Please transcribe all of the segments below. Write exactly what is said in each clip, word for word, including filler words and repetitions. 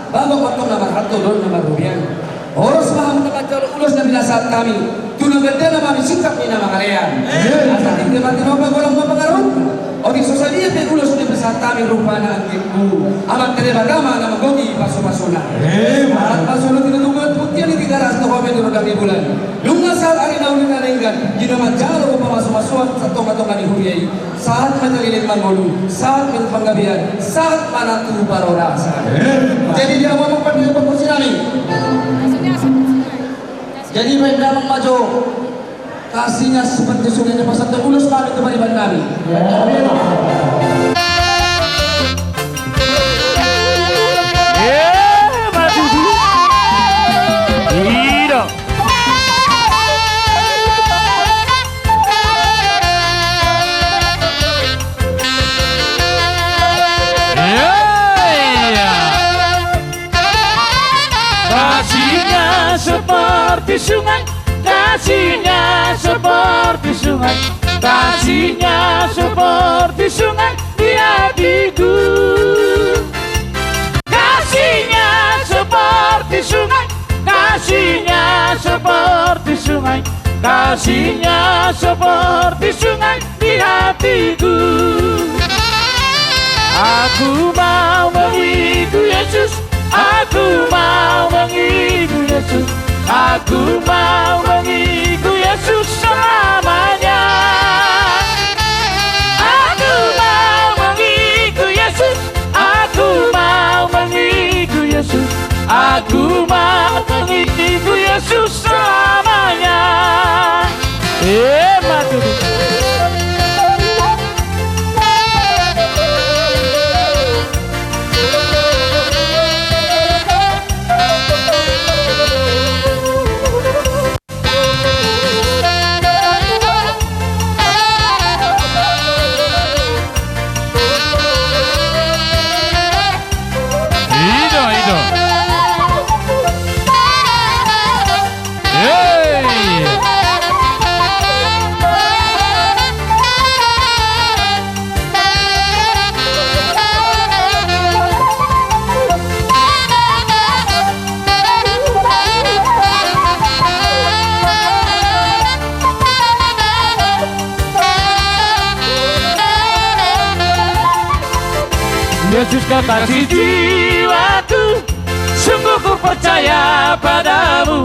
Bahen ma antong na marhalto dohot na marrobean. Horas ma hamu na manjalo ulos na pinasahat hami. Tu na gandana ma hami singkat ni na mangalean. Asa tingki mati ma pagolang ma pangarahut. Otik so sadia pe ulos na pinasahat hami rupana anggingku. Amanta Debata ma na manggohi pasupasuna. Ahat ma solu tinutunggal putian di Tigaras tu hami di roda ni bulan. Nunga sahat ari na uli na denggan. Di na manjalo pamasumasuon satongatonga ni huria i. Sahat ma jadi leleng mangolu, sahat ma tu panggabean, sahat ma na tu parhorasan. Jadi di hamu amang pande pargonsi nami. Jadi bahen damang ma jo. Kasihnya seperti sungai, na pasahathon ulos hami tu pariban nami. Eh, maju. Ida. Kasihnya seperti sungai, kasihnya seperti sungai, kasihnya seperti sungai di hatiku. Kasihnya seperti sungai, kasihnya seperti sungai, kasihnya seperti sungai di hatiku. Aku mau mengikut Yesus, aku mau mengikut Yesus, aku mau mengikut Yesus selamanya. Aku mau mengikut Yesus, aku mau mengikut Yesus, aku mau mengikut Yesus selamanya. Eh, maju. Ida, ida. Hei. Yesus kekasih jiwaku, sungguh ku percaya padamu,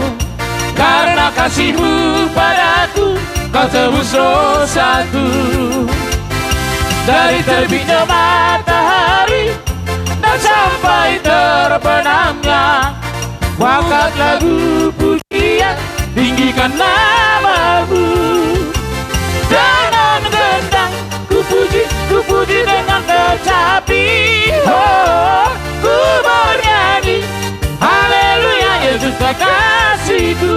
karena kasihmu padaku, kau tebus dosaku. Dari terbitnya matahari dan sampai terbenamnya, ku angkat lagu pujian, tinggikan namamu. Dengan gendang ku puji, ku puji dengan kecapi. Oh, ku bernyanyi, haleluya, Yesus kekasihku.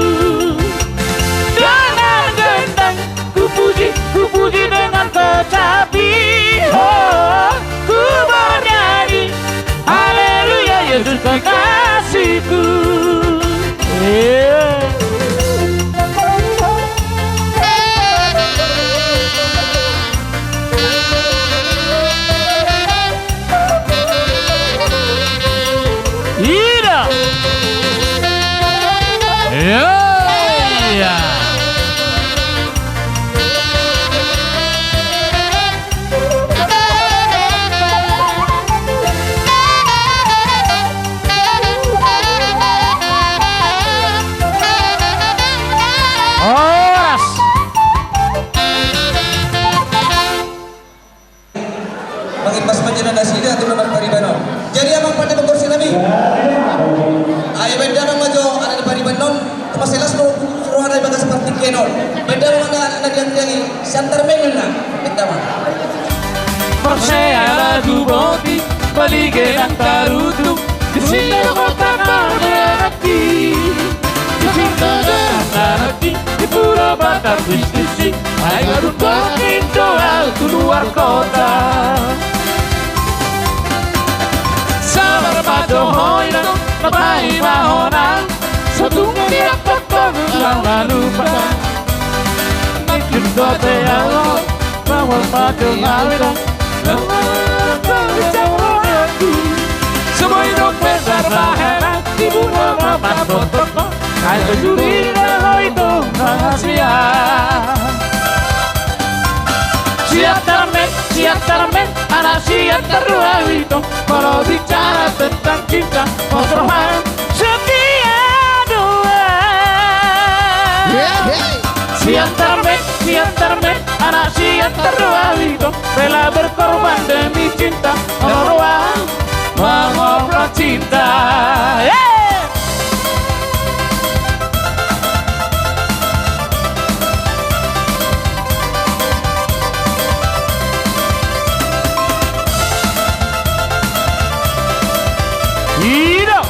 Dengan gendang ku puji, ku puji dengan kecapi. Oh, ku bernyanyi, haleluya, Yesus kekasihku. Eh. Ida. Ya, ya. Horas. Mangimbas ma jo nasida tu na marpariban on. Jadi amang pande pargonsi nami. Ai bahen damang ma jo anak ni pariban on. Tama selas do rohana i bagas partingkian on. Bahen damang anak, anak ni anggianggi. Siantar menuna. Bahen damang. Porsea lagu boti, baliga nang tarutung. Disi do kota na mananti, disi do kota na mananti, di Pulo Batam distrik, ai garu do pintu au tu luar kota. Sabar ma dohonon, na paima hona, so tung di atas tong na lupa. Nang pintu te au. Lawan patung awira. Lawan patung awira. Semua hidup besar bahagia. Siantar Mek, anak Siantar Dua Wito. Kalau bicara tentang cinta, pos roham setia dua. Siantar Mek, Siantar Mek, anak Siantar Dua Wito. Rela berkorban demi cinta, kalau roham mengobral cinta. I do.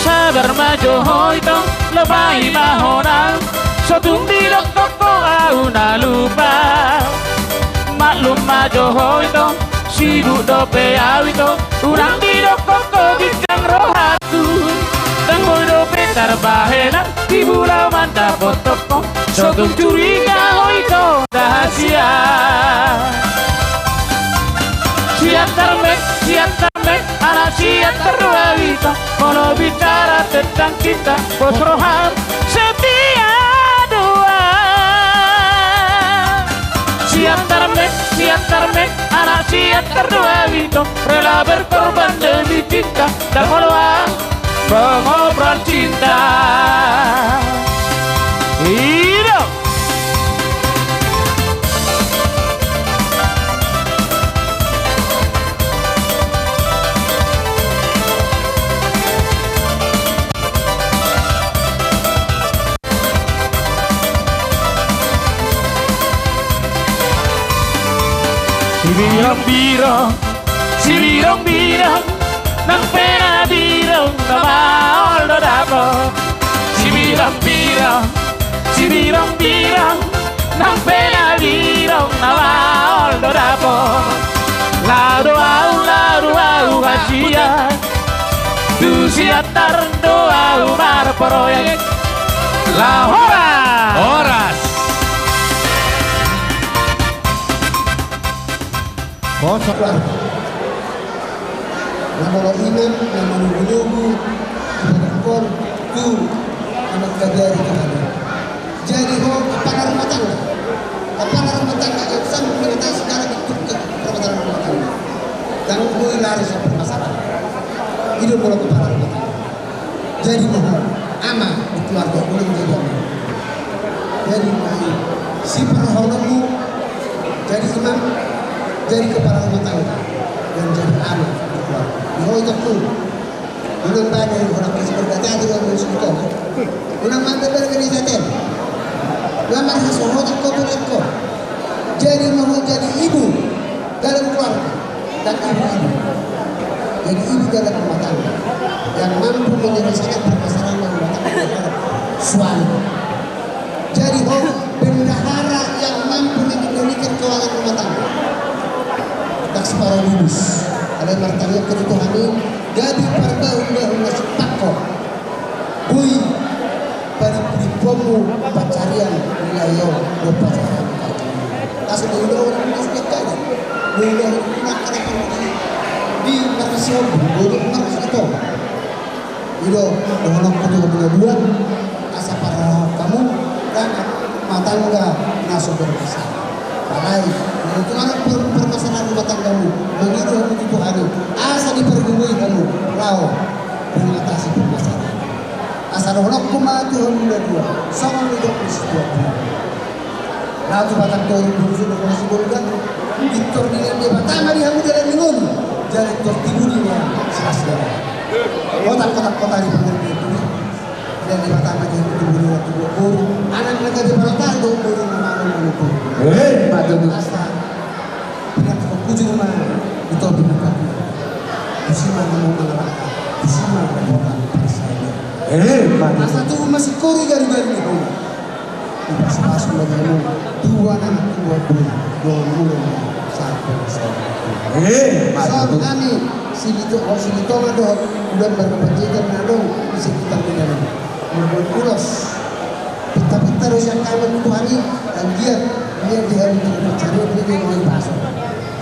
Sabar ma jo ho ito, lobai ma ho nang. So tung didok ho ahu na lupa. Maklum ma jo ho ito, sibuk dope ahu ito. Unang didok ho ginjang rohangku. Ndang boi dope tarbahen ahu, di bula mandapothon ho. So tung curiga ho ito, rahasia. Siantar Mek, Siantar Mek, anak Siantar Dua Wito. Kalau bicara tentang cinta, pos roham setia dua. Siantar Mek, Siantar Mek, anak Siantar Dua Wito. Rela berkorban demi cinta, dan moloan pengobral cinta. I do. Sibirong-birong, sibirong-birong, nang pe na birong na maol do dapot. Sibirong-birong, sibirong-birong, nang pe na birong na maol do dapot. Laho do ahu, laho do ahu hasian, tu Siantar do ahu marproyek. Laho horas. Horas. Kosok. Na molo inang, na manogunogu, ibarat on tu anak kabari Tuhan. Jadi ho kepala rumah tangga. Kepala rumah tangga yang sanggup mengatasi segala bentuk permasalahan rumah tangga. Jangan boleh lari sampai masalah. Hidup molo kepala rumah tangga. Jadi mohon, ama di keluarga, boleh menjadi ama. Jadi, na i, siparholonmu, jadi imam, jadi kepala rumah tangga, dan jadi ama di keluarga. Di ho ito tu. Unang bane, unang kasi berkata-kata dengan musuh ito. Unang mantap dari kena jatah. Lamar hasohotan kau tu lengko. Jadi mohon jadi ibu dalam keluarga. Dan ibu-ibu. Jadi ibu dalam rumah tangga yang mampu menyelesaikan permasalahan rumah tangga terhadap suami. Jadi ho bendahara yang mampu mengendalikan keuangan rumah tangga. Tak separuh bibis. Alai martangiang ke Tuhan i, gabe parbaun-baun na simpang ho. Boi padimpodimponmu pansarian nilai on dohot pansarian. Asa boi do on di sude tadi. Boi do on di nangkada di markas on, boi do on markas ito. I do dohononku tu hamu na dua, asa parrohahon hamu, dan rumah tangga na so bermasalah. Alai, molo tung adong per-, permasalahan rumah tanggamu, mangido hamu tu Tuhan i, asa dipargogoi hamu, laho mengatasi permasalahan. Asa dohononku ma tu hamu na dua, songon nidok ni situan. Laho tu Batak Toru, Bulusu, Bulusu, Bulusu, Bulusu, pintor dilehon Debata ma di hamu dalan ni ngolu, jala pintor tibu di hamu silas dalan. Kotak-kotak kota di panggung itu, dilehon Debata ma di hamu tibu di hamu boru, anak na gabe parota do boru na mangan boru. Eh, betul. Asa pinantikhon hujur ma di topi na patua. Tusi ma hamu mangalangka, tusi ma hamu mangalangka. Eh, betul. Asa tubu ma singkoru garu-garu ni hamu. Dipasu-pasu ma di hamu, tuan anak tuan boru, dohot mulu ma sahat tu sahat. Eh, songon hami, Silitonga dohot Uluan Marga Panjaitan na adong di sekitar ni dalan. Marbuat ulos. Pinta-pinta do sian hami tu Tuhan i, anggiat, anggiat di hami tu pansarian, anggiat di hami pasu.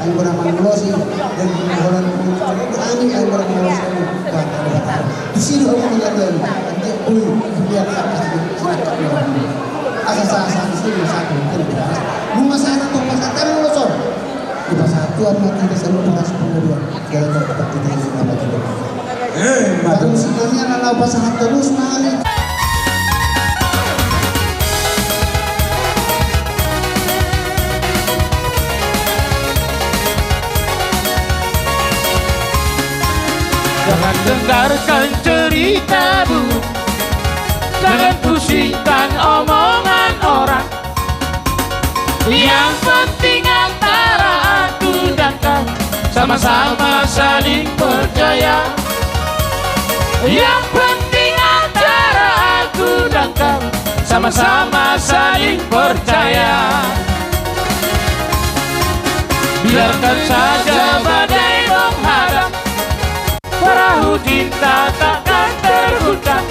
Anggo na mangulosi, dan holan hami, anggo na mangulosi hami, Tuhan, Tuhan, Tuhan. Tusi do hamu mangandani, anggiat boi, anggiat, anggiat, anggiat, anggiat. Asa sa, sa, sa, sa, sa, sa, sa, sa, nunga sada tong pasahat, tari ulos on. Dipasahat Tuhan ma hita saluhut horas panggabean. Dalam tempat kita ini nama Tuhan. Eh, mantap. Baru sinamia na laho pasahat terus, mali. Jangan dengarkan cerita buruk. Jangan pusingkan omongan orang. Yang penting antara aku dan kau sama-sama saling percaya. Yang penting antara aku dan kau sama-sama saling percaya. Biarkan saja badai menghadang. Perahu cinta takkan terguncang.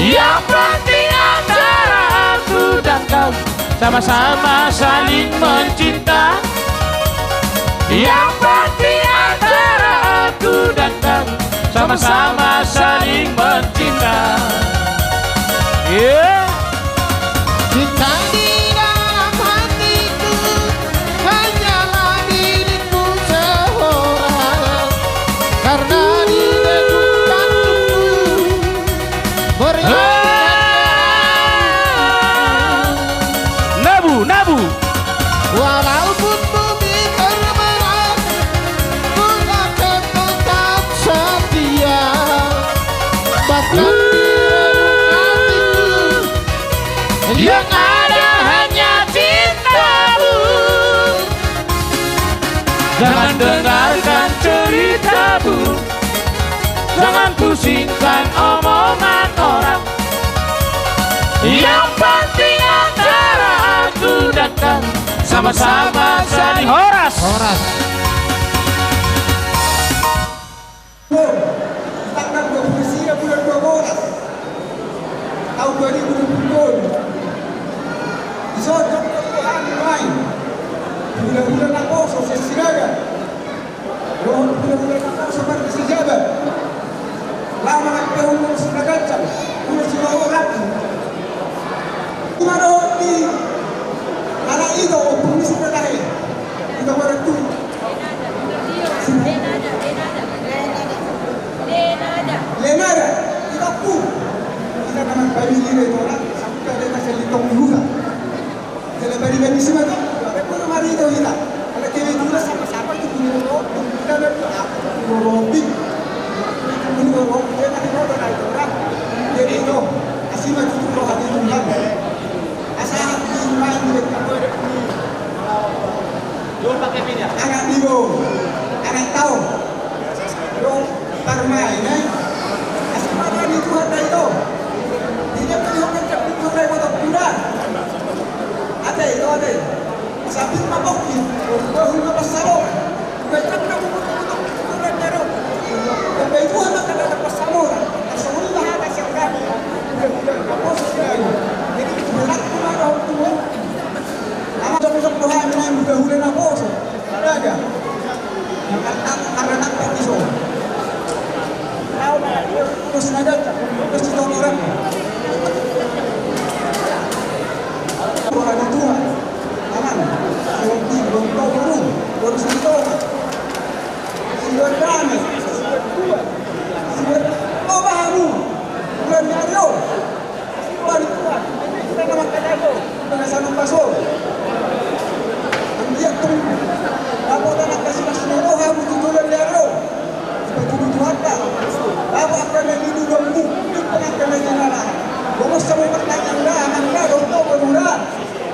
Yang penting antara aku dan kau sama-sama saling mencinta. Yang penting antara aku dan kau sama-sama saling mencinta. Yeah. Cinta di dalam hatiku hanyalah dirimu seorang. Karena di lingkunganku berikan. Nabu, nabu. Walaupun bumi terbelah, ku akan tetap setia. Bahkan di relung hatiku yang ada hanya cintamu. Jangan dengarkan cerita buruk. Jangan pusingkan omongan orang. Yang penting antara aku dan kau sama-sama saling horas. Horas. Tanggal dua puluh sembilan bulan dua belas tahun dua ribu dua puluh. Di son, jom, jom, Tuhan, main. Hula-hula naposo, sesiraga. Rohon hula-hula naposo, marga Sijabat. Lama nang pe hula Sinaganjang, hula Sibawa Ratu. Ima dohot di anak ito, ompung ni Sinaganjang. Ito barat tu. Lenada. Ito pu. Ito na mangkabili re tona, sampe de na selitong luha. Jala bari-bari si mata, baru mari ito hita. Ala kebetulan sama-sama tu punya roh, kita ada tu aku tu punya roh, Bik. Punya roh, dia kan roh dan itu orang. Jadi itu, asli mah itu roh hati Tuhan. Asa hati main di dekat. Anak Nibo, anak Tao. Yo, parmain, eh. Asli mata ni Tuhan dah itu. Tidak melihat macam itu dah buat kuda. Ada itu, ada. Sabit mabok ni, baru mabok sabok. Bukan tak nak buat buat kuda ni. Tapi Tuhan akan ada pas sabok. Asal ini hal yang kami. Udah, udah, apa sih lagi? Jadi berat tu ada waktu. Ama jam jam Tuhan ini udah udah naposo. Raja. Yang kata karena tak tak iso. Tahu tak? Terus ada terus itu orang. Orang itu Tuhan. Aman. Orang di Lontong Burung. Terus itu. Siwan kami. Siwan dua. Siwan. Oh, baru. Bulan Mario. Balik Tuhan, kita na mangkatahon, pengasanan paso. Anggiat tung, dapot anak kasih kasih roha, butuh tulen liaro. Seperti butuh harta. Dapot akan yang hidup dan bu, itu akan yang jenara. Bongos sama pertanyaan dah, anak dah, dokter, pemuda.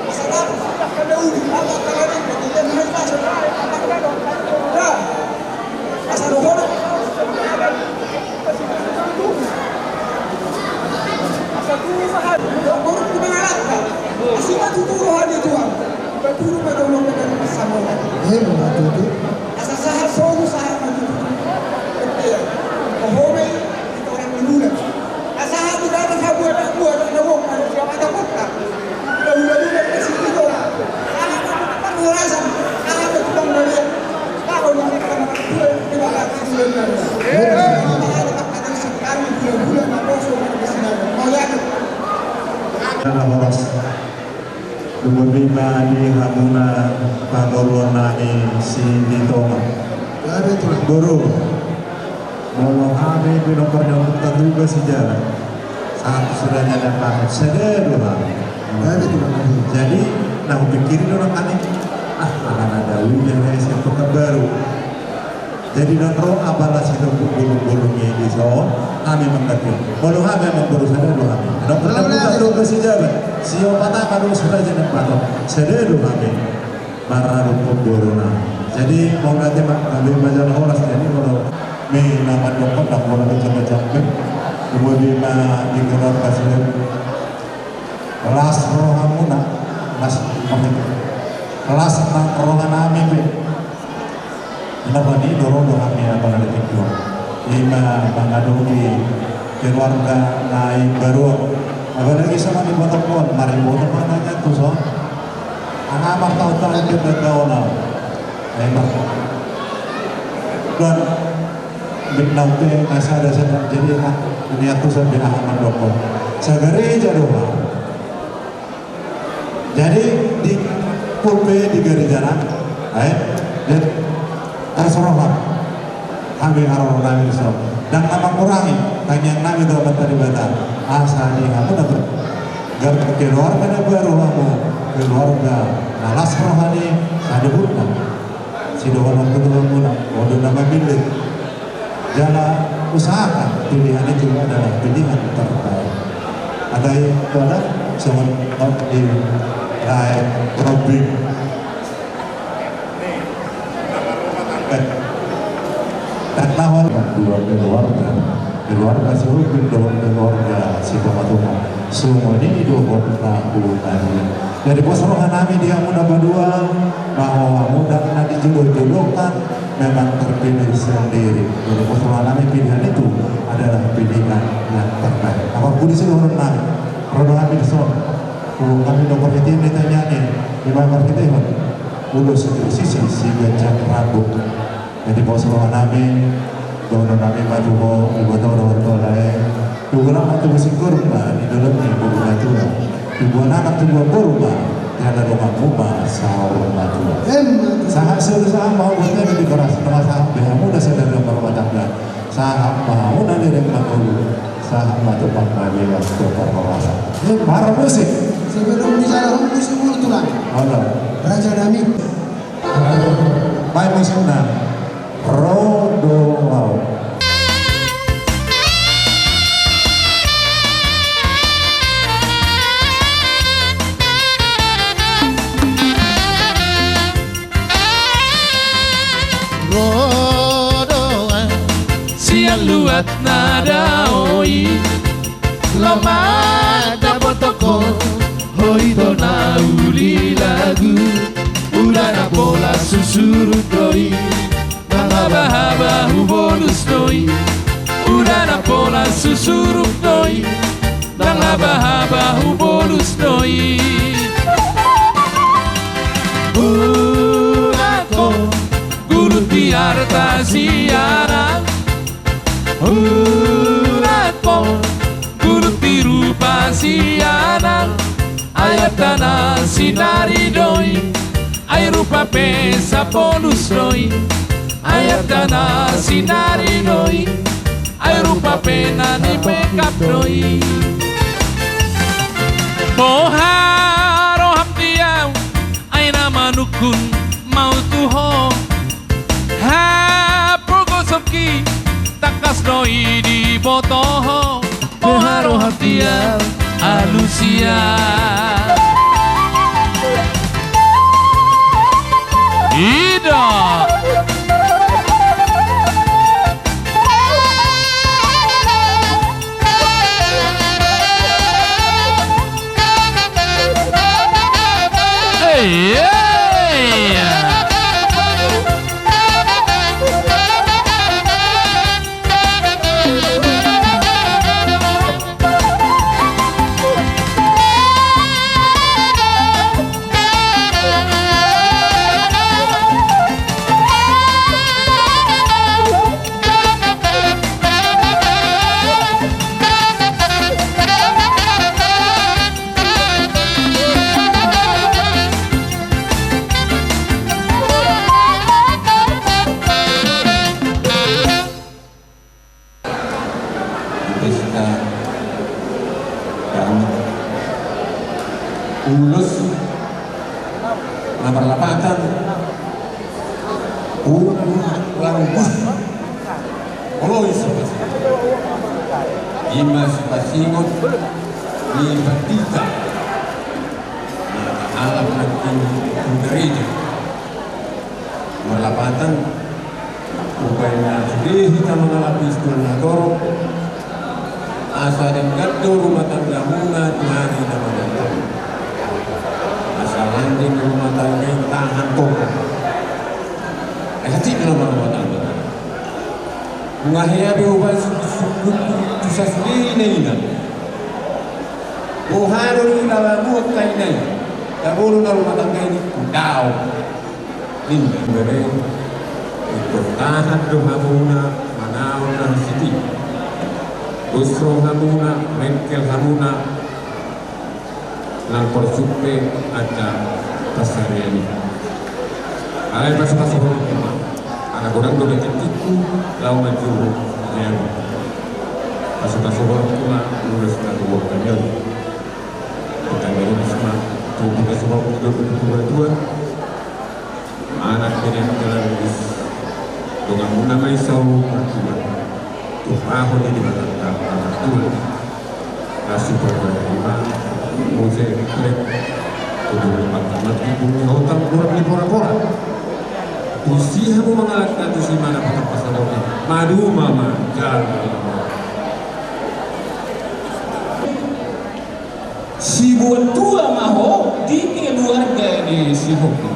Masalah, akan yang udi, apa akan yang udi, dia mulai masuk, anak dah, dokter, pemuda. Asa dohonon. Asa tuhu ma hami. Dohot tu mangalangka. Asi ma tutu roha ni Tuhan. Paturu ma dohonon na pasamotan. Emma tutu. Asa sahat solu sahat ma tutu. Ete. Pahomai. Asa hami dapot habuat-habuat na wong manusia mata kota. Hula-hula nida na sini do. Aha na panghorasan, aha na tukang balian. Tahu ni kita makan bulan, kita makan bulan. Hula-hula naposo, marga Sinaga. Mau yakin? Horas. Lumobi ma di hamuna panguruan nami si di tonga. Boru. Molo hami pe na pernah muta tugas i jala. Satu sudahnya dapat. Sada do hami. Jadi na hupikiri do nangkin. Ah, anak ada ujian S M P baru. Jadi na ro apala si dompung bulung-bulung i dison, hami mangganti. Molo hami amang boru sada do hami. Dompung na muta tugas i jala. Si opat ama do sada jana pato. Sada do hami. Maradu pun boru na. Jadi molo na te ma, hami ma jala horas jadi molo mi na mandok na molo mi jala jampe. Kemudian ma di keluarga sini. Las rohamuna, las, las nang rohanami pe. Inda bani doro do hami apalagi tinggal. Ima mangadopi keluarga na imbaruan. Apalagi sama di Botokon, mari boto mananya tu so. Angamar tau tau ke begaona. Ima. Dan Bek naung pe na sada sada jadi ha, ini aku sampe aha mandokon. Sagareja do ha. Jadi di pulpe di garejana. Ai, jadi terserah ha. Hami haroro nami so. Ndang na mangurangi tangiang nami tu Amanta Debata. Asa di hamu na ber-, gar-, keluarga na baru hamu, keluarga na las rohani, sadohutna. Sidohonon tu Tuhan muna, modun nama milik. Jala usahakan pilihan itu adalah pilihan terbaik. Ada yang pada songon di Rae Robing. Eh, karena orang dua keluarga, keluarga si Robing dohot keluarga si Pamatungan. Songon i dohot na huna. Jadi pos roha nami di hamu na badua, bahwa hamu ndang na dijodok-jodokkan, memang terpilih sendiri. Jadi pos roha nami pilihan itu adalah pilihan yang terbaik. Apa pun isi dohonon nami, rodo nami di son. Kalau kami do parhite ni tanya ni, di mana parhite hon? Ulos sisi si gajah rambut. Jadi pos roha nami, dohonon nami ma tu ho, iboto dohot ho lae. Tubuan ma tubu singgur ma, di dalam ni boru matua. Tubuan anak tubuan boru ma, jala donganmu ma saur matua. Sahat solu sahat ma, buat nami di keras, tengah sahat, behamu dah sadar dalam rumah tangga. Sahat ma hamu na leleng mangolu, sahat ma tu panggabean tu parhorasan. Para musik. Sebelum bicara musik dulu tulang. Halo. Raja nami. Baik musikna. Ro do au. Ro do au sian luat na dao i. Lomak dapothon ho, ho ito na uli lagu. Uda na pola susuruk do i. Ndang haba-haba hubolus do i. Uda na pola susuruk do i. Ndang haba-haba hubolus do i. Uda ko gulut di arta siana. Uda ko gulut di rupa siana. Ai arta na sinari do i. Ai rupa pe sapolus do i. Ai arta na sinari do i. Ai rupa pe na ni makeup do i. Boha roham di au, ai na manungkun ma au tu ho. Hapogoson ki tangkas do i diboto ho. Boha roham di au, alusia. Ida. Hey, hey. Ulang bus. Olo, isi bus. Ima sipasingot ni pandita. Alap nangkin tu gereja. Marlapatan, umbahen na sude hita mangalap i tu na torop, asa denggan do rumah tanggamuna di ari na mandatang. Asa landing rumah tangga i tahan tongka. Asa cik nama rumah tangga. Nunga hea be hubaen sungkun-sungkun tu sasude ina-ina. Boha do nilalamu angka ina i? Tabo do na rumah tangga i? Daong. Inda bere. Ingkon tahan do hamuna manaon na siti. Busro hamuna, mengkel hamuna. Nang porsuk pe angka pasarian i. Alai pasu-pasu holong ma. Ala godang do gatik-gatikku, laho manjou hea. Pasu-pasu holong ma, ulos na tubuan kami on. Bukan dari bisma, tubuan pasu holong tu dua-dua. Anak bini angka lalu bis. Donganmuna ma i saur matua. Tumpahon i di batang tangka matua. Nasi perbaiki ma. Muse klek. Tubuan patang mati bumi hotang kurang di pora-pora. Tusi hamu mangalangka tusi mana patang pasaboki. Maduma ma jalan. Sibuat tua ma ho di keluarga ni si Hobi.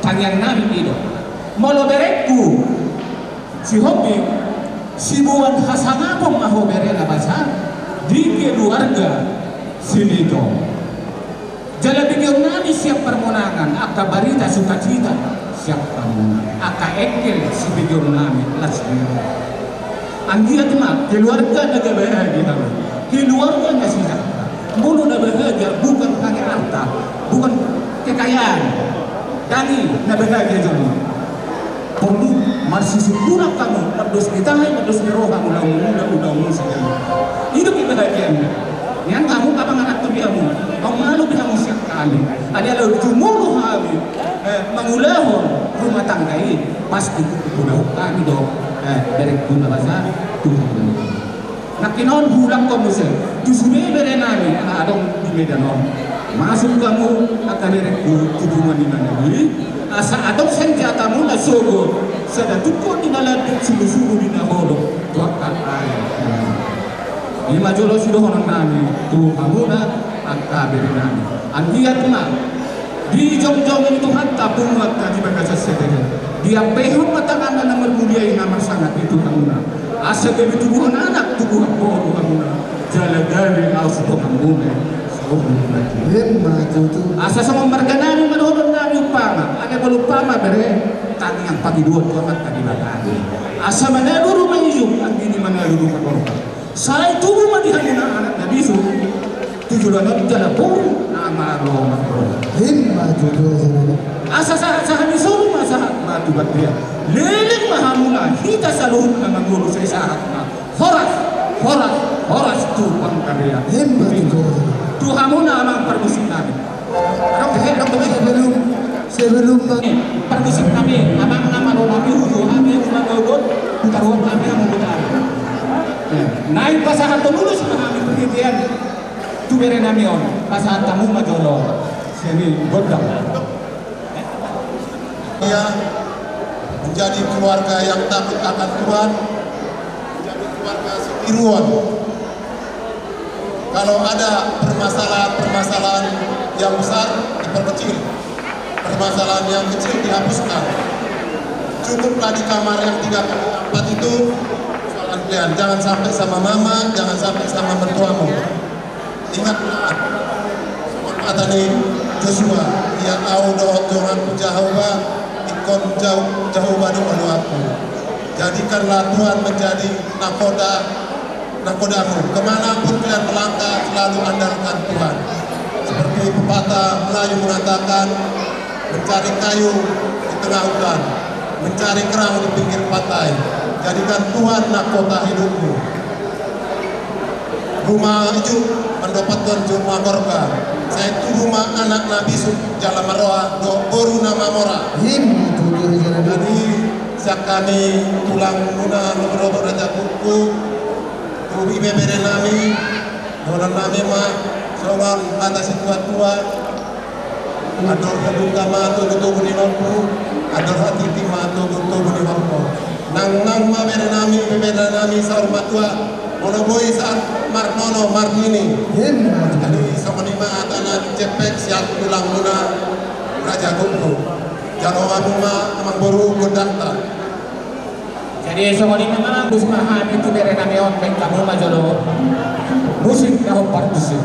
Tangiang nami i do. Molo berengku si Hobi, sibuat hasangapon ma ho bere na basa di keluarga si Nito. Jala begeon nami sian parmonangan angka barita sukacita. Siap kamu angka engkel sibegeon nami las ni roha. Anggiat ma keluarga na gabe hagi hami, keluarga na sejahtera. Molo na bahagia bukan hanya harta, bukan kekayaan. Dang i na bahagia jolo. Porlu marsisimpulan hamu, mardos ni tahi, mardos ni roha, mula mula mula mula. I do kebahagiaan. Nian hamu kapanganan tu biamu, mau malu biamu siap kami. Ada lo jumulu hami. Eh, mangulahon rumah tangga i, pasti hudahon hami do, eh, berengku na basa, Tuhan. Nangkin on huulahon muse tu sude bere nami na adong di Medan on. Masuk hamu angka berengku tu punguan ni na nauli, asa adong senjatamuna sogot, sada tungkot di na landit, sulu-sulu di na holong, tu angka ari. Ima jolo sidohonon nami tu hamuna angka bere nami. Anggiat ma dijongjongi Tuhanta punguanta di bagasan sadari. Diampehon ma tanganna na marmulia i na marsangap i tu hamuna. Asa gabe tubuhon anak, tubuhon boru hamuna. Jala gabe aos donganmuna. Ima tutu. Asa songon marga nami ma dohonon nami umpama. Alai molo umpama bere, tangiang pangidoan tu Amanta Debata. Asa manalu ruma ijuk, anggiat manalu ruma borhat. Sai tubu ma di hamuna anak na bisuk, tu joloan on jala boru na malo marroha. Ima tutu. Asa sahat-sahat ni solu ma sahat ma tu bangkea. Leleng ma hamuna hita saluhutna mangolu sai sahat ma. Horas, horas, horas tu bangkea. Ima tutu. Tu hamuna amang parmusik nami. Adong kehe, adong kehe. Sebelum, sebelum, Bang. Parmusik nami, amang na malo nami, uju hami, uju na gogot, putar uang nami, amang putar. Eh, naeng pasahathon ulos ma hami pengertian tu bere nami on, pasahat hamu ma jolo. Sian i gondang. Ya, menjadi keluarga yang takut akan Tuhan, menjadi keluarga setiruan. Kalau ada permasalahan-permasalahan yang besar, diperkecil. Permasalahan yang kecil dihapuskan. Cukuplah di kamar yang tiga kali empat itu, persoalan kalian. Jangan sampai sama mama, jangan sampai sama mertuamu. Ingatlah, hata ni Josua, ia au dohot donganku Jahowa, ingkon Jahowa do oloanku. Jadikanlah Tuhan menjadi nakoda Nakodamu, kemanapun kalian melangkah, selalu andalkan Tuhan. Seperti pepatah Melayu mengatakan, mencari kayu di tengah hutan, mencari kerang di pinggir pantai. Jadikan Tuhan mahkota hidupmu. Ruma ijuk mandopathon jolma gorga. Sai tubu ma anak na bisuk jala marroha dohot boru na mamora. Ima tutu. Hami tulang muna Lobo-lobo Raja Kuku, tu ibebere nami, dohonon nami ma songon hata situatua, andor halumpang ma togu-togu ni lombu, andor hatiti ma togu-togu ni horbo. Nang, nang ma bere nami, ibebere nami saur matua, molo boi sahat marnono marnini. Jadi songon i ma hata na jempek sian tulang muna Raja Kuku. Jalo hamu ma amangboru gondangta. Jadi songon i ma, mangangus ma hami tu bere nami on, baen hamu ma jolo musik na hombar tusi.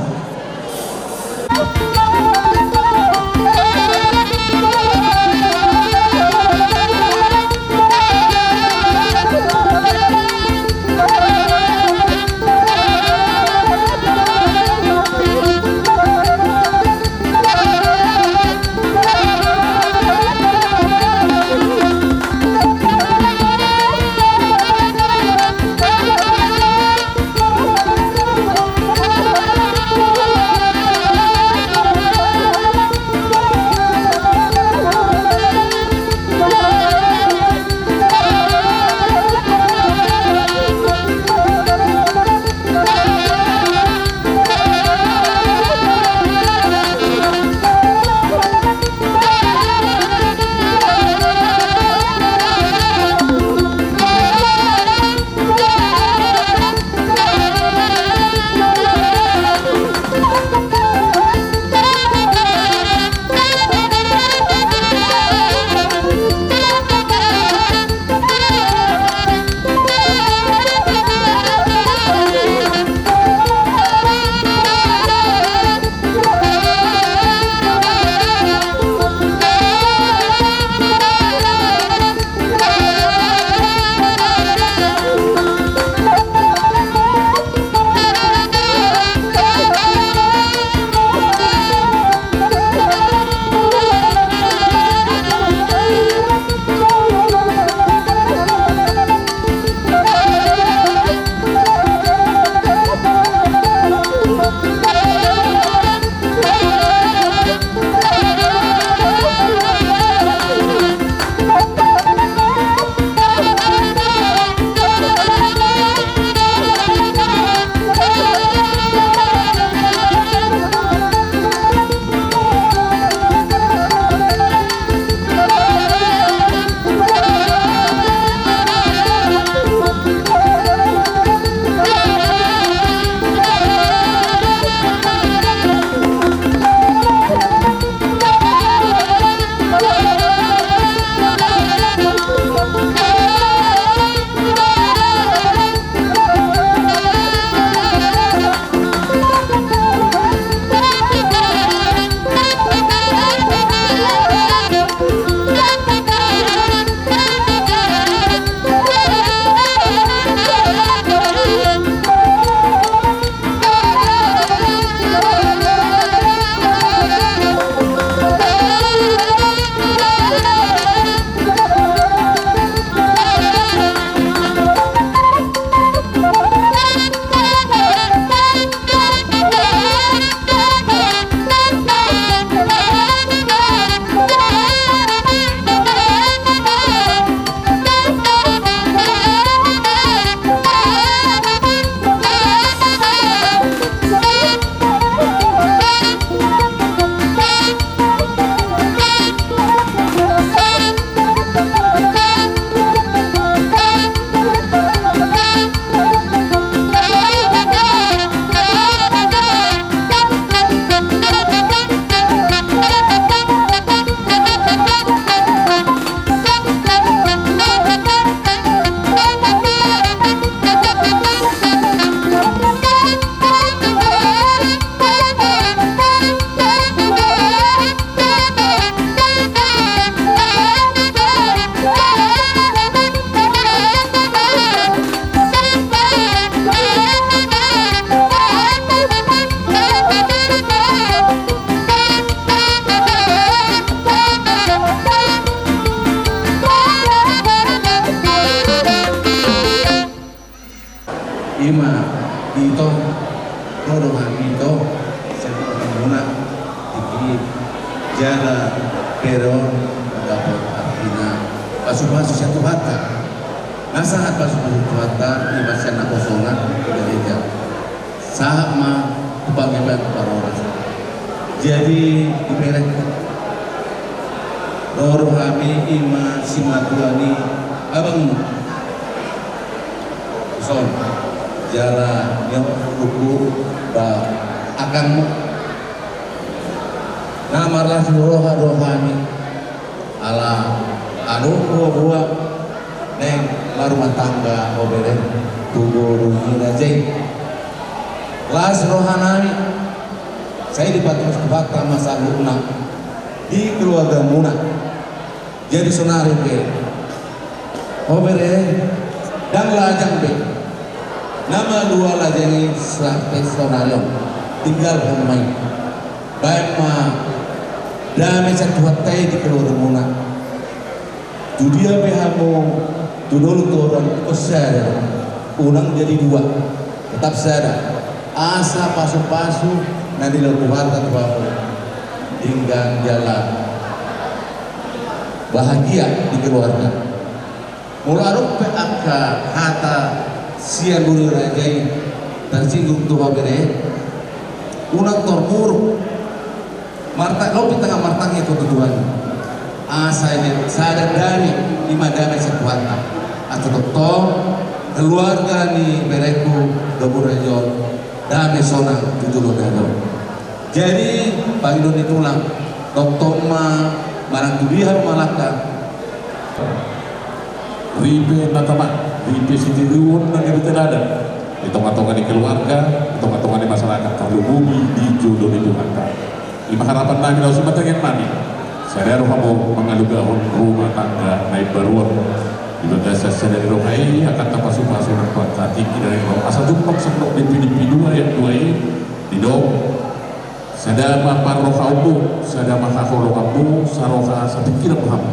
Ima ito, ro do hami ito, sian tulang muna, tingki jala bere on, dapot artina. Pasupasu sian Tuhanta. Na sahat pasupasu Tuhanta, ima sian naposona di gareja. Sahat ma tu panggabean tu parhorasan. Jadi, diberek ro do hami ima simatua ni abangmu. Son, jala ni ompu ba akangmu. Na marlas ni roha do hami. Ala adong boaboa naeng marumah tangga ho bere tu boru ni raja i. Las rohanami, sai dipatulus Tuhanta ma saluhutna di keluargamuna. Jadi sonari pe ho bere, ndang lajang be. Na malua lajang i sampe sonari on, tinggalhon ma i. Baen ma dame sian Tuhanta i di keluargamuna. Tu dia pe hamu tu dolok tu horong, ingkon sada do, unang jadi dua, tetap sada. Asa pasupasu na nilehon Tuhanta tu hamu, denggan jala bahagia di keluarga. Molo adong pe angka hata sian boru raja i tarsinggung tu ho bere, unang tormuruk. Marta-, lobi tangkas martangiang ho tu Tuhan. Asa i sada dame, ima dame sian Tuhanta. Asa tongtong keluarga ni bereku domu raja on dame sonang tu joloan on. Jadi, pangidoan ni tulang, tongtong ma manang tu dia hamu mangalangka. Ripe na tama, ripe sitiruon na gabe teladan di tongatonga ni keluarga, di tongatonga ni masyarakat, tarlumobi di jolo ni Tuhanta. Ima harapannami, laos ima tangiangnami. Sada do hamu mangalugahon rumah tangga na imbaru on. Di bagasan sada ni roha i, angka pasupasu na ro tu angka tingki na ro. Asa jumpang songon didok di Pilippi dua ayat dua i, didok. Sada ma parrohaonmu, sada ma haholonganmu, saroha sapingkiran ma hamu.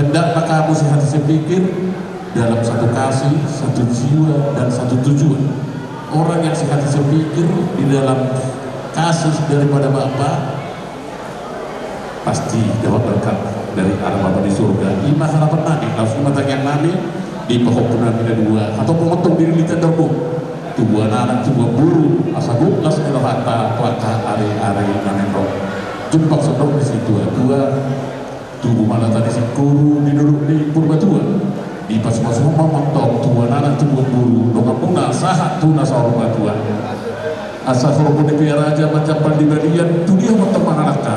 Hendaklah kamu sehati sepikir, dalam satu kasih, satu jiwa, dan satu tujuan. Orang yang sehati sepikir di dalam kasih daripada Bapa, pasti dapat berkat dari arah Bapa di surga. Ima harapannami, laos ima tangiangnami, di pahompunami na dua, atau pengontong diri di tendormu. Tubuan anak, tubuan boru, asa gok las ni rohanta tu angka ari-ari na naeng ro. Jumpang songon didok ni situa-tua, tubu ma lata ni singkoru di dolok ni Purbatua. Dipasupasu ma antong tubuan anak, tubuan boru, donganmuna sahat tu na saur matua. Asa horbo ni pea raja manjampal di balian, tu dia hamu antong mangalangka,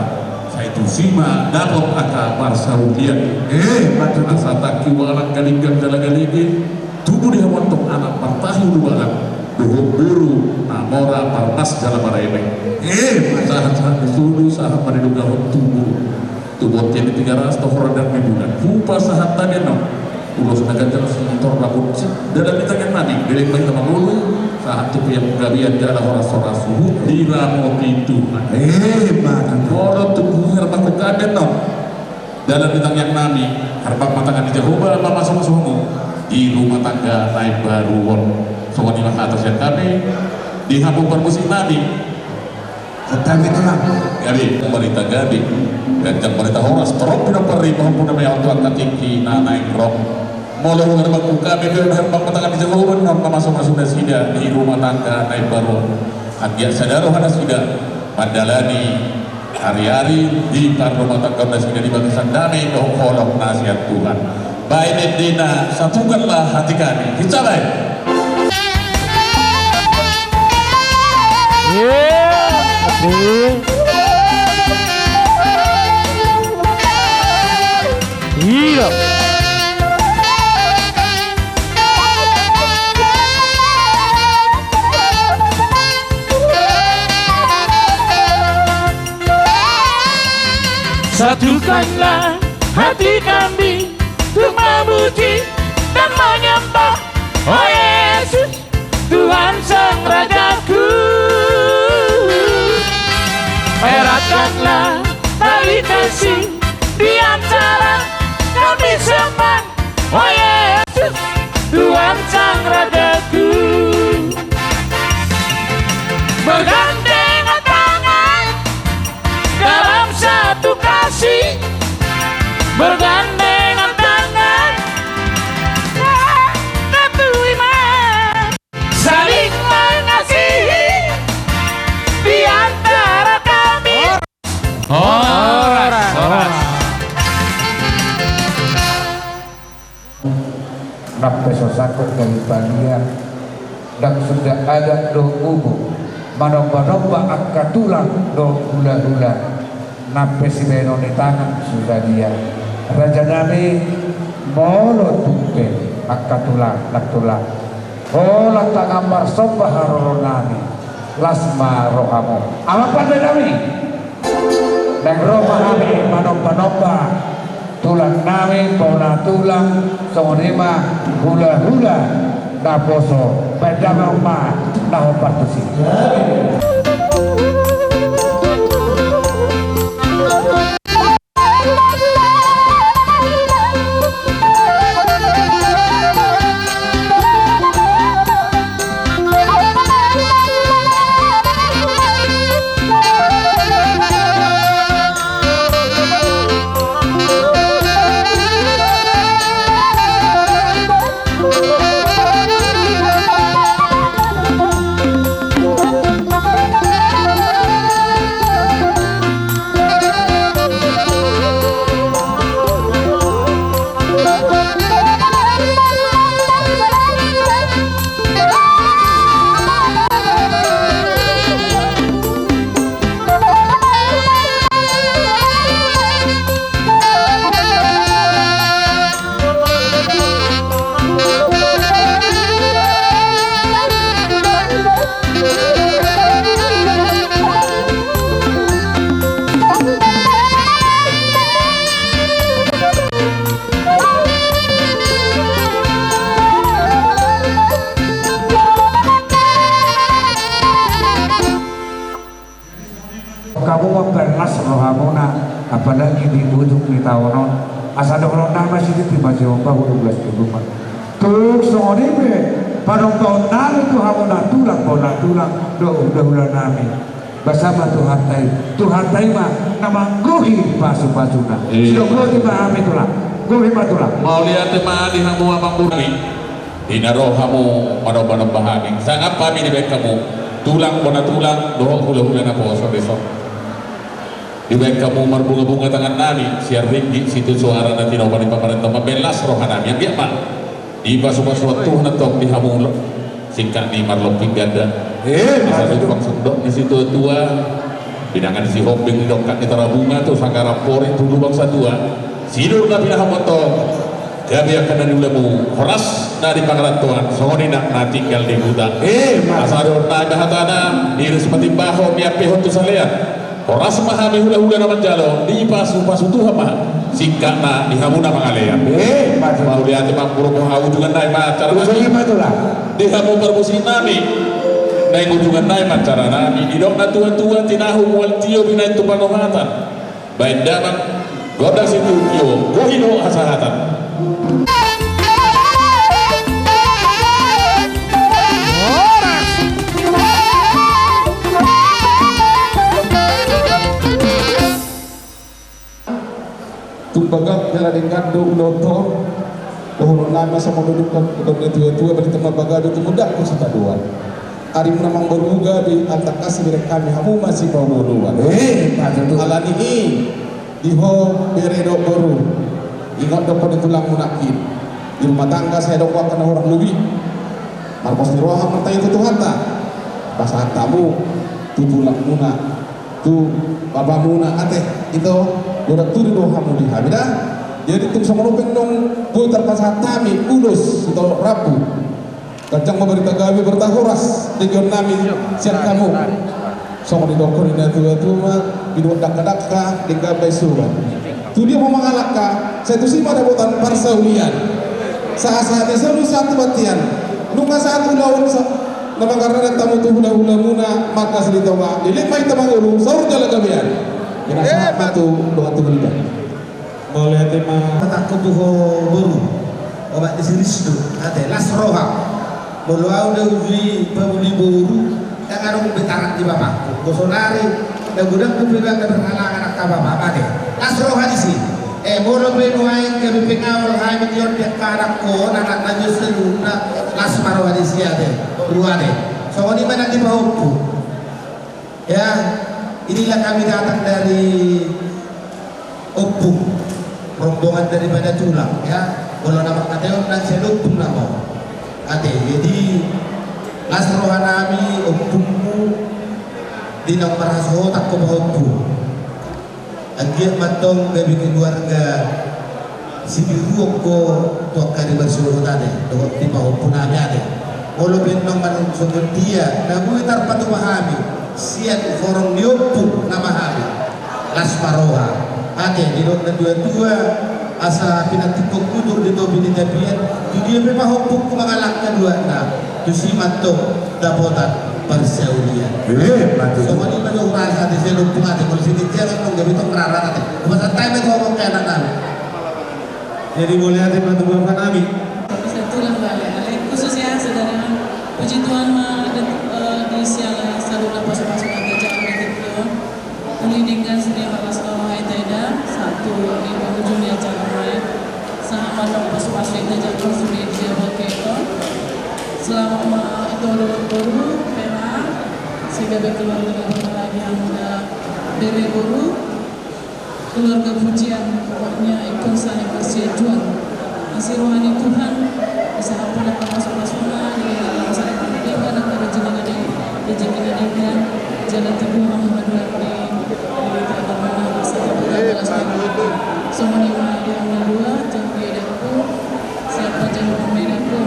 sai tusi ma dapot angka parsaulian. Eh, ma tutu. Asa tangki ualang, galinggang jala galege, tubu di hamu antong anak martahi ulubalang, dohot boru na mora, parnas jala mareme. Eh, ma tutu. Sahat-sahat ni solu, sahat ma di dongan tubu. Tu bontean ni Tigaras, tu horandang ni bulan, hupasahat hami annon ulos na ganjang, sitorop na bonsi. Dalan ni tangiangnami, belek ma hita mangolu, sahat tu panggabean jala horas-horas, huhut diramoti Tuhan. Eh, ma tutu. Molo tung huherbangkon hami annon dalan ni tangiangnami, herbang ma tangan ni Jahowa mamasu-masu hamu di rumah tangga na imbaru on. Songon i ma hata sian hami di hamu parmusiknami. Gabe, tulang. Gabe, marhite gabe, ganjang marhite horas, torop pinompar ni pahompu na meaon tu angka tingki na naeng ro. Molo huherbangkon hami pe, herbang ma tangan ni Jahowa annon mamasu-masu nasida di rumah tangga na imbaru on. Anggiat sada roha nasida mandalani ari-ari di parrumahtanggaon nasida di bagasan dame dohot holong na sian Tuhan. Baen endena, satukanlah hati kami. Hinsa baen. Iya. Iya. Satukanlah hati kami untuk memuji dan menyembah, oh Yesus, Tuhan Sang Rajaku. Eratkanlah tali kasih di antara kami semua, oh Yesus, Tuhan Sang Rajaku. Bergandengan tangan dalam satu kasih, bergandengan tangan Nang pe so sangkot gabe palia, ndang suda adat dohot ubo, manomba-nomba angka tulang dohot hula-hula, nang pe sibahenon ni tangan so sadia. Raja nami, molo tung pe angka tulang, nang tulang, holan tangan marsomba haroro nami, las ma rohamu. Amang pande nami. Naeng ro ma hami manomba-nomba tulang nami, bona tulang, songon i ma hula-hula naposo, baen damang ma na hombar tusi. Hamu ma palas rohamuna, apalagi di ujung ni taon on. Asa dohonon nami ma sititi ma siomba huduk las di rumah. Tung songon i pe panombaon nami tu hamuna tulang, bona tulang dohot hula-hula nami. Basa ma Tuhanta i, Tuhanta i ma na manggohi pasu-pasuna. Iya. Sidok gohi ma hami tulang. Gohi ma tulang. Mauliate ma di hamu amang boru nami. Di na ro hamu manomba-nomba hami, sangap hami dibaen hamu tulang, bona tulang dohot hula-hula naposo dison. Dibaen hamu marbunga-bunga tangan nami sian ringgit, situ soara na tinopa ni pamarenta, mambaen las roha nami. Anggiat ma dipasupasu Tuhan antong di hamu singkat ni marlompit ganda. Eh, asa tumpang sundok ni situa-tua, bidangan Sihombing di dongkak ni Tarabunga, tu Sanggar Ampori, tu Lubang Satua. Sidung na pinahan hamu antong gabe angka na niulamu, horas na di pangarantoan, songon i nang na tinggal di huta. Eh, asa dohot nai ma hatana, iris ma timbahon, miampehon tu salean. Horas ma hami hula-hula na manjalo, dipasupasu Tuhan ma singkatna di hamu na mangalean. Eh, mauliate ma, amang boru, ujungan nai ma acara nami. Di hamu parmusik nami, naeng ujungan nai ma acara nami. Didok na tua-tua, tinahu mual tio binaen tu pangohatan. Baen damang gondang situtu, gohi dohot hasahatan. Tung bagak jala denggan do ulaonta. Dohonon nami ma songon didok na tua-tua, barita ma bagak do tumundalhon sitadoan. Arimuna amang boru, gabe angka tangkas dibereng hami hamu ma sipaolo-oloan. Eh, patutu. Alani i, di ho bere dohot boru, ingot do ho di tulangmu nangkin. Di rumah tangga sai adong angka na hurang lobi. Marpos ni roha ma hita tu Tuhanta. Pasahat hamu tu tulangmuna, tu bapamuna ate, ito, godang turi do hamu di hami da. Jadi tung songon on pe nunga boi tarpasahat hami ulos, ito, rambu. Ganjang ma barita gabe, barita horas denggan nami sian hamu. Songon didok ni na tua-tua ma, binuat dangka-dangka, denggan baen surat. Tu dia ma mangalangka, sai tusi ma dapotan parsaulian. Sahat-sahat ni solu sahat tu bontean. Nunga sahat ulaon sa-, na mangarnanan hamu tu hula-hulamuna, marga Silitonga. Leleng ma hita mangolu, saur jala gabean. Pinasahat ma tu dongan tubu niba. Mauliate ma. Pasahathon tu ho boru, obat ni si Risdo, ate, las roha. Molo ahu na uju i pamuli boru, ndang adong be taran di bapakku. Bo sonari na godang dope be angka berhalangan angka bapa, ate. Las roha disi. Eh, molo pe nuaeng gabe pengaol hami di on di angka anakku on, anak na jus seluruhna, las ma roha disi, ate. Boru, ate. Songon i ma na dipahompu. Ya, inilah kami datang dari Ompung, rombongan daripada tulang, ya. Molo na mangkataion nang sai lompung nama. Ate, jadi las roha nami ompungku di naung marhasohotan ho pahompu. Anggiat ma antong gabe keluarga sibiruon ho tu angka ari marsidohot ate, dohot di pahompu nami ate. Molo pe antong manang songon dia na boi tarpatupa hami sian horong ni ompung nama hami. Las ma roha. Ate, didok na tua-tua, asa pinantikhon kutuk di topi ni tapian, di dia pe pahompungku mangalangka duatna, tusi ma antong dapotan parsaulian. Emma tutu. Songon i ma do hurasa ate, sai lompung ate, molo sian i jangan dong, gabe tong rarat ate. Hupasahat hami ma tu ho, anak nami. Jadi mauliate ma tu bapa nami. Bisa tulang balik. Alai khusus ya, saudara. Puji Tuhan ma, eh, di siala saluhutna pasupasu na tajalo di tingki on. Uli denggan sude marlas ni roha i taida, sahat tu di pangujung ni acara nai. Sahat ma antong pasupasu i tajalo sude di jabu keto. Selamat ma ito dohot boru, Vera, sai gabe keluarga na berbahagia, muda bere boru. Keluarga pujian, pokoknya ingkon saling bersiajuan. Asi roha ni Tuhan, disahat hamu angka pasupasuna, di dalam sada panghidupan, angka rejeki na denggan, rejeki na denggan, jala tibu hamu haduan di, di tagamuna, asa tibu hamu las ni roha. Songon i ma di hamu na dua, jala di edakku, siapa jala pemainanku,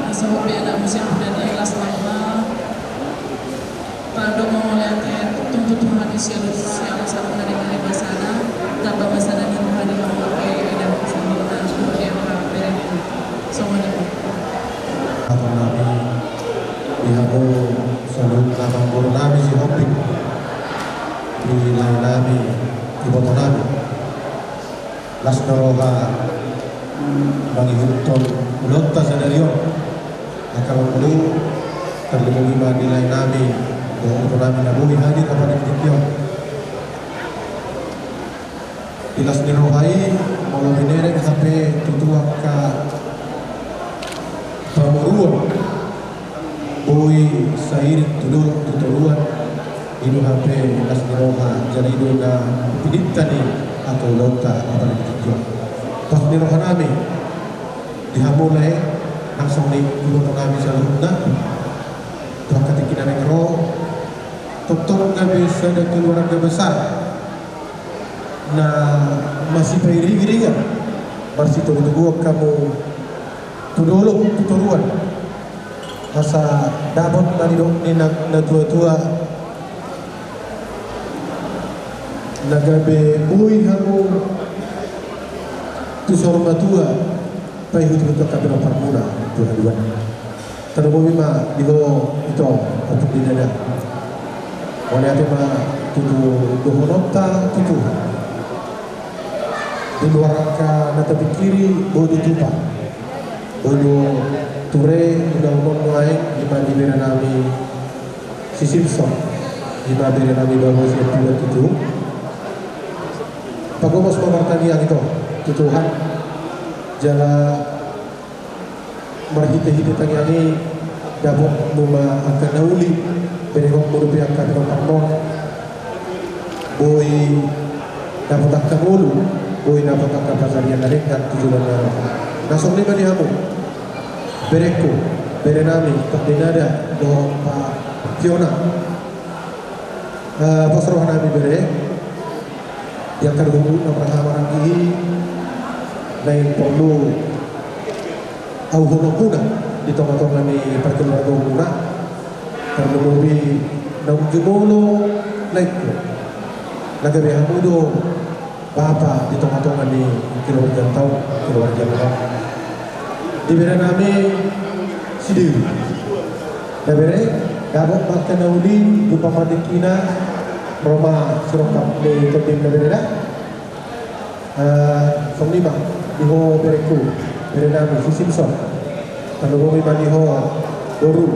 asa hobi anakmu siapa dan ikhlas lama. Tando ma mauliate, tung tu Tuhan i sialu, sialu sahat na denggan i basana, tamba ma sada ni roha di hamu angka i, eda, sandok na, di angka berengku. Songon i ma. Aton nami, di hamu saluhutna amangboru nami Sihombing, di lae nami, iboto nami. Las ni roha mangihuthon ulaonta sadari on. Angka amangboru, tarlumobi ma di lae nami dohot iboto nami na boi hadir apala di tingki on. Di las ni roha i, molo binereng hape tutu angka pamoruon. Boi sairing tu dolok tu toruan, i do hape las ni roha, jala i do na pidinta ni angka ulaonta apala di tingki on. Las ni roha nami, di hamu lae, nang songon i iboto nami saluhutna, tu angka tingki na naeng ro, tongtong gabe sada keluarga besar, na masipairing-iringan, marsitogu-toguan hamu tu dolok tu toruan. Asa dapot ma didok ni na, na tua-tua, na gabe boi hamu tu saur matua, paihut-ihut angka pinomparmuna tu haduan. Tarlumobi ma di ho ito, ompung ni dada. Mauliate ma tutu dohononta tu Tuhan. Di luar angka na tapingkiri, boi do tupa. Boi do ture, ulaonmu nuaeng, i ma di bere nami si Simpson, i ma bere nami baoa Siapudan tutu. Pagomos ma martangiang ito tu Tuhan, jala marhite-hite tangiang i, dapotmu ma angka na uli, berengonmu dope angka pinomparmon, boi dapot angka ngolu, boi dapot angka pansarian na denggan tu joloan ni ari on. Na songon i ma di hamu, berengku, bere nami, Tondinada, dohot Pa Fiona. Eh, pos roha nami bere, di angka dohot na marhahamaranggi i, naeng porlu auhononmuna di tonga-tonga ni parkeluargaonmuna, tarlumobi naung jumolo laengku, na gabe hamu do bapa di tonga-tonga ni keluarganta on, keluargamuna on. Di bere nami si Dewi. Na bere, dapot ma angka na uli, jumpa ma tingkina, ro ma sirongkap ni tondinta bere da. Eh, songon i ma di ho berengku, bere nami si Simpson. Tarlumobi ma di ho boru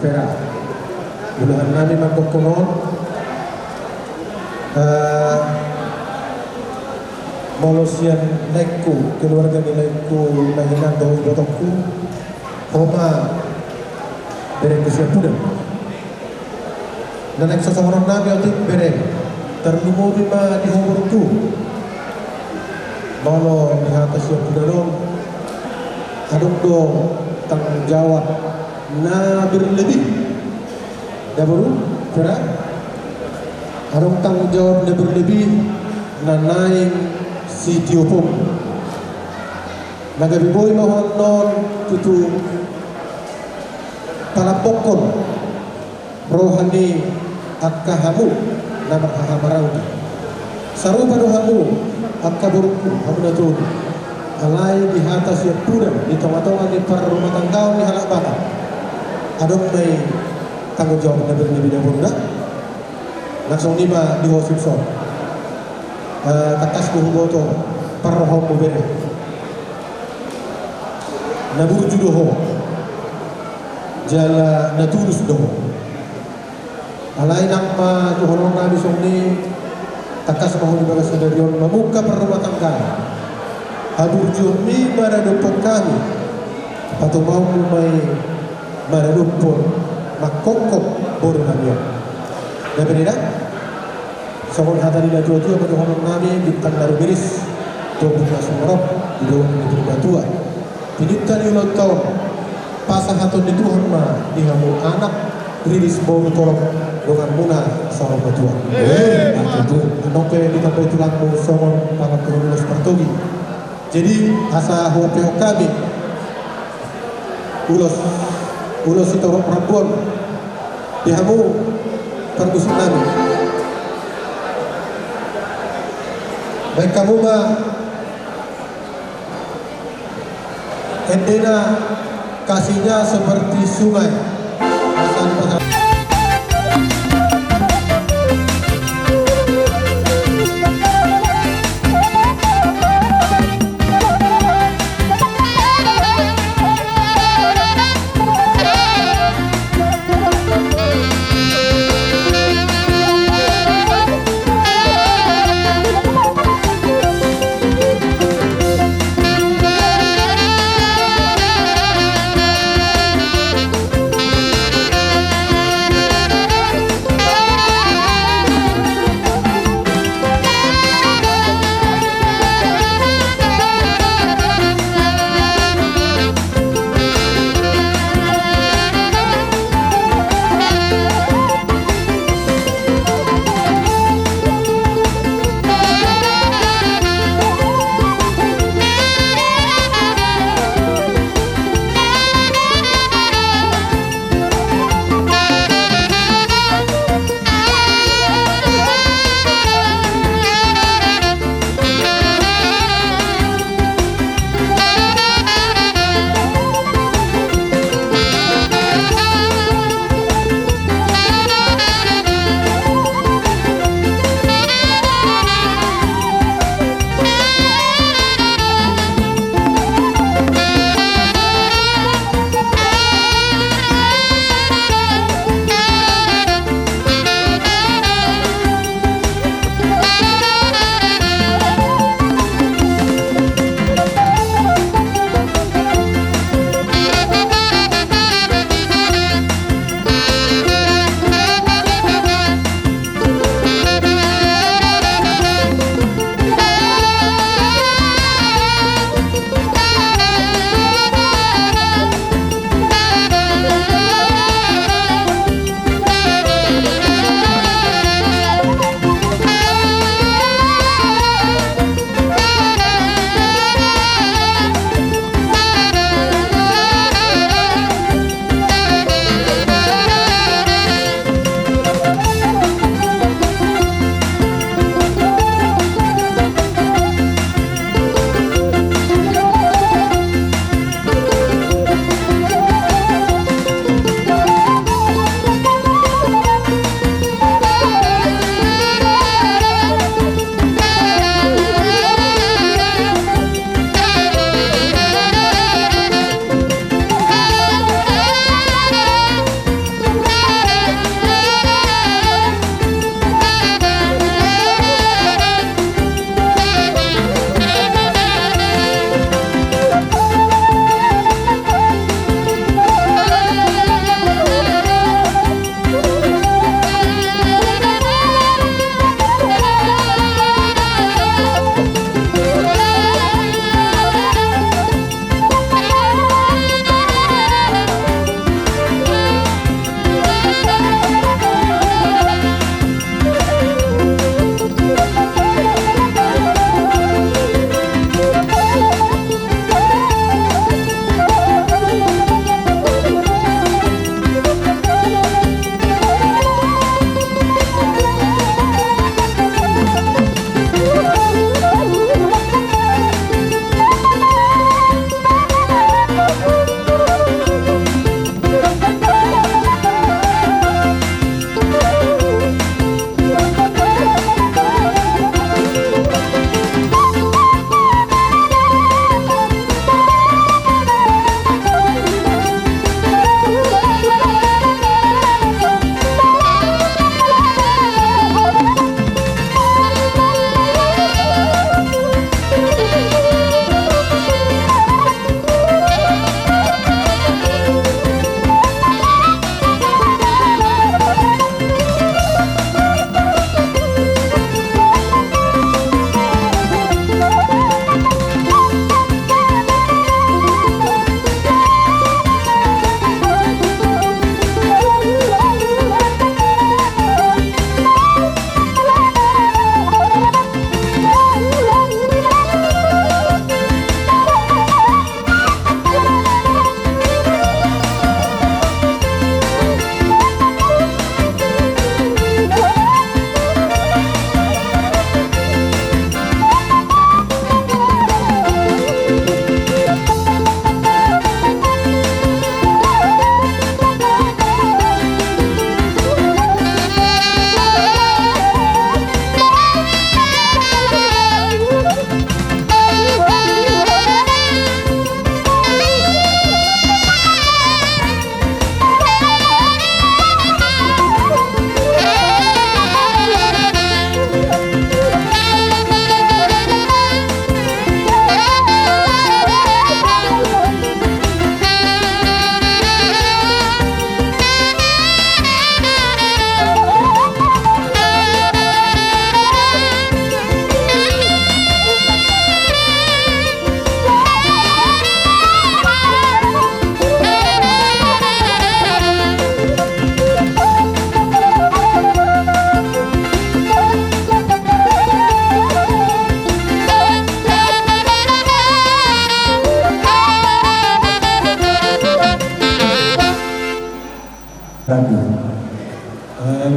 Vera. Ulaon nami mandokkon on, eh, molo sian laengku, keluarga ni laengku na hinan dohot ibotongku, ho ma berengku Siapudan. Na naeng sosongonon nami otik bere, tarlumobi ma di ho borungku. Molo di hata Siapudan on, Adong do tanggung jawab na berlebih. Daboru, Fera? Adong tanggung jawab na berlebih na naeng sitiopon. Na gabe boi ma ho annon tutu palambokkon roha ni angka hamu na marhahamaranggi. Sarupa do hamu angka borungku, hamu na tolu. Alai di hata siampudan di tongatonga ni parrumatanggaon ni halak Batak, adong ma i tanggung jawab na berlebih, daboru, da? Langsung i ma di ho, Simpson. Eh, tangkas do huboto parrohaonmu, bere. Na burju do ho. Jala na tulus do ho. Alai nang ma dohononnami songon i, tangkas ma ho di bagasan sadari on mamungka parrumatanggaon. Haburjuonmi maradophon hami, patumaonmu ma i maradophon mangkongkop borunami on. Gabe, da? Songon hata ni natuatua ma dohononnami: Bintang na rumiris, tombun na sumorop di dongan ni Purbatua. Tininta ni ulaonta on, pasahaton ni Tuhan ma di hamu anak, riris, boru, torop, donganmuna saur matua. Amin. Annon pe ditambai tulangmu songon pangantuhon ulos partogi. Jadi, asa huampehon hami ulos, ulos sitorop rambu on di hamu parmusiknami. Baen hamu ma endena: Kasihnya seperti sungai. Asal pasal.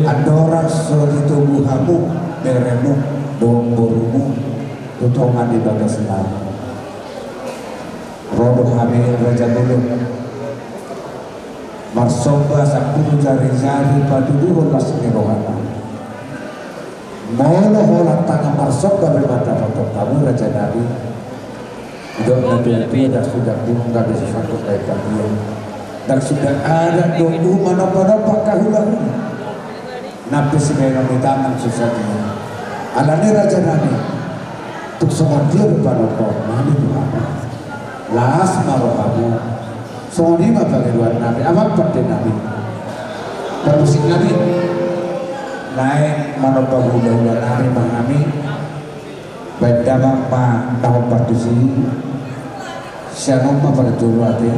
Andorang so ditogu hamu beremu dohot borumu tu tonga ni bagas nami, ro do hami raja bolon marsomba sampulu jari-jari patuduhon las ni rohana. Molo holan tangan marsomba pe mandapothon hamu raja nami, didok na tua-tua, ndang suda gunung gabe so sangkut dae padia. Ndang suda adat do tuhu manomba-nomba angka hula-hula. Nang pe sibaenon ni tangan so sadia. Alani raja nami, tung songon dia do panombaon nami tu hamu. Las ma rohamu. Songon i ma pangidoan nami, amang pande nami, parmusik nami. Naeng manomba hula-hula nami ma hami. Baen damang ma na hombar tusi. Sian on ma parjolo ate.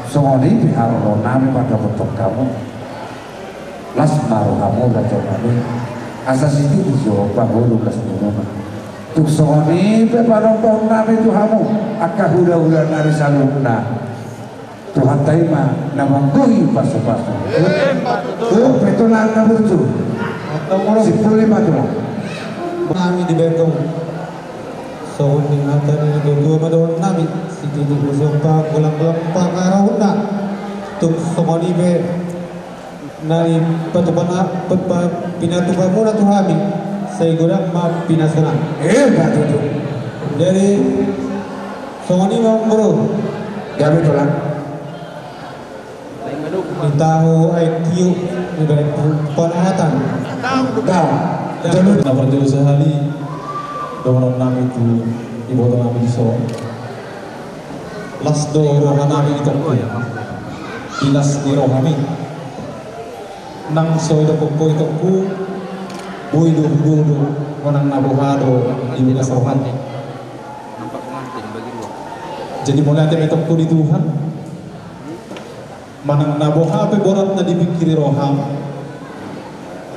Songon i pe haroronami mandapothon hamu. Las ma rohamu raja nami. Asa sititi jo pangolu las ni roha. Tung songon i pe panombaonnami tu hamu angka hulahula nami saluhutna. Tuhanta i ma na mambohi pasupasu. Emma tutu. Tung pe tulang na burju. Antong molo. Simpul i ma tulang. Nami di Bendong. Songon ni hata ni natuatua ma dohononnami, sititi ujung panggolang-golang pangarahutna. Tung songon i pe na pinatupa, pinatupamuna tu hami, sai godang ma pinasuna. Emma tutu. Jadi songon i ma amang boru. Gabe tulang. Di tahu I Q di balik panahatan. Tahu. Jadi na parjolo sahali dohononnami tu ibotonami dison. Las do rohanami di tongki. Di las ni rohami. Nang so idokkon ho itongku, boi do hudodo manang na boha do di bagas rohami. Nampak pengantin bagi dua. Jadi mauliate ma antong tu Tuhan. Manang na boha pe borat na dipingkiri roham,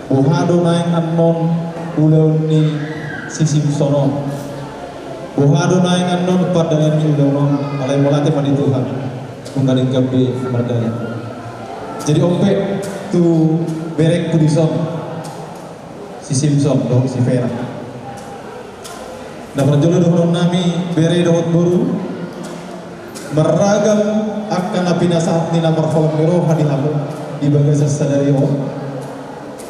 boha do naeng annon ulaon ni si Simson on? Boha do naeng annon pardalanan ni ulaon on? Alai mauliate ma di Tuhan, nunga denggan be mardalan. Jadi on pe tu berengku dison, si Simson dohot si Vera. Na parjolo dohonon nami, bere dohot boru, marragam angka na pinasahat ni na marholong ni roha di hamu di bagasan sadari on.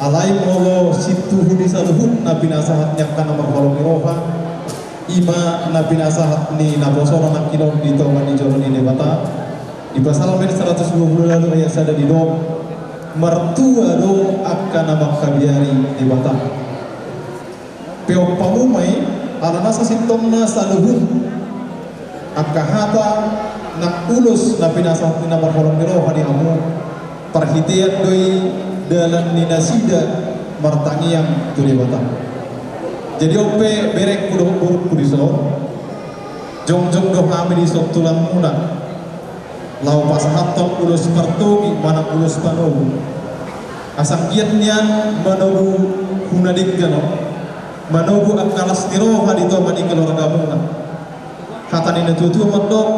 Alai molo sintuhu ni saluhut na pinasahat ni angka na marholong ni roha, i ma na pinasahat ni naposona nangkin on di tonga ni joro ni Debata. Di Psalmen saratus dua pulu ualu ayat sada didok, martua do angka na mangkabiari Debata. Pe on hamu ma i, alana sasintongna saluhut angka hata nang ulos na pinasahat ni na marholong ni roha di hamu, parhitean do i dalan ni nasida martangiang tu Debata. Jadi on pe berengku dohot borungku dison, jongjong do hami dison tulangmuna, laho pasahathon ulos partogi manang ulos panogu. Asa anggiat nian manogu huna denggan on, manogu angka las ni roha di tonga ni keluargamuna. Hata ni natuatua mandok,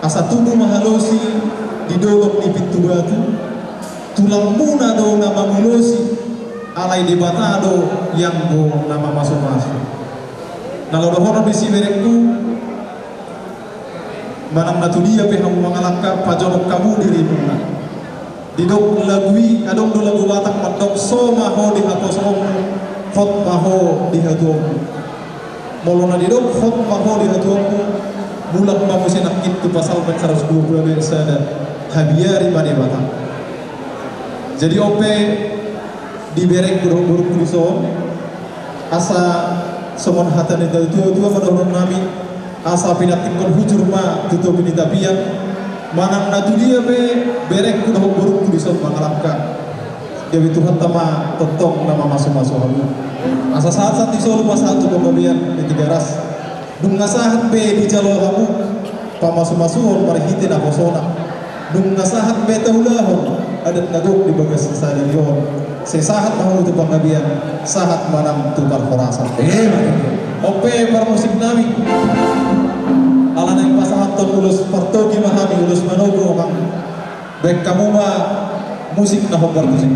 asa tubu ma halosi di dolok ni pintu batu, tulangmuna do na mangulosi, alai Debata do ianggo na mamasumasu. Na laho dohonon disi berengku, manang na tudia pe hamu mangalangka, pajonok hamu dirimuna. Didok lagu i, adong do lagu Batak mandok, so ma ho di haposoonmu, hot ma ho di hatuaonmu. Molo na didok hot ma ho di hatuaonmu, mulak ma muse nangkin tu Psalmen saratus dua pulu ualu ayat sada, habiari ma Debata. Jadi on pe di berengku dohot borungku dison, asa songon hata ni natuatua ma dohonon nami, asa pinantikhon hujur ma tu topi ni tapian, manang na tudia pe berengku dohot borungku dison mangalangka, gabe Tuhanta ma tongtong na mamasumasu hamu. Asa sahat sahat ni solu pasahat tu panggabean di Tigaras. Nunga sahat be dijalo hamu pamasumasuon marhite naposona. Nunga sahat be taulahon adat na gok di bagasan sadari on. Sai sahat ma hamu tu panggabean, sahat ma nang tu parhorasan. Emma tutu. On pe parmusik nami. Ala naeng pasahathon ulos partogi ma hami, ulos manogu, amang. Baen hamu ma musik na hombar tusi.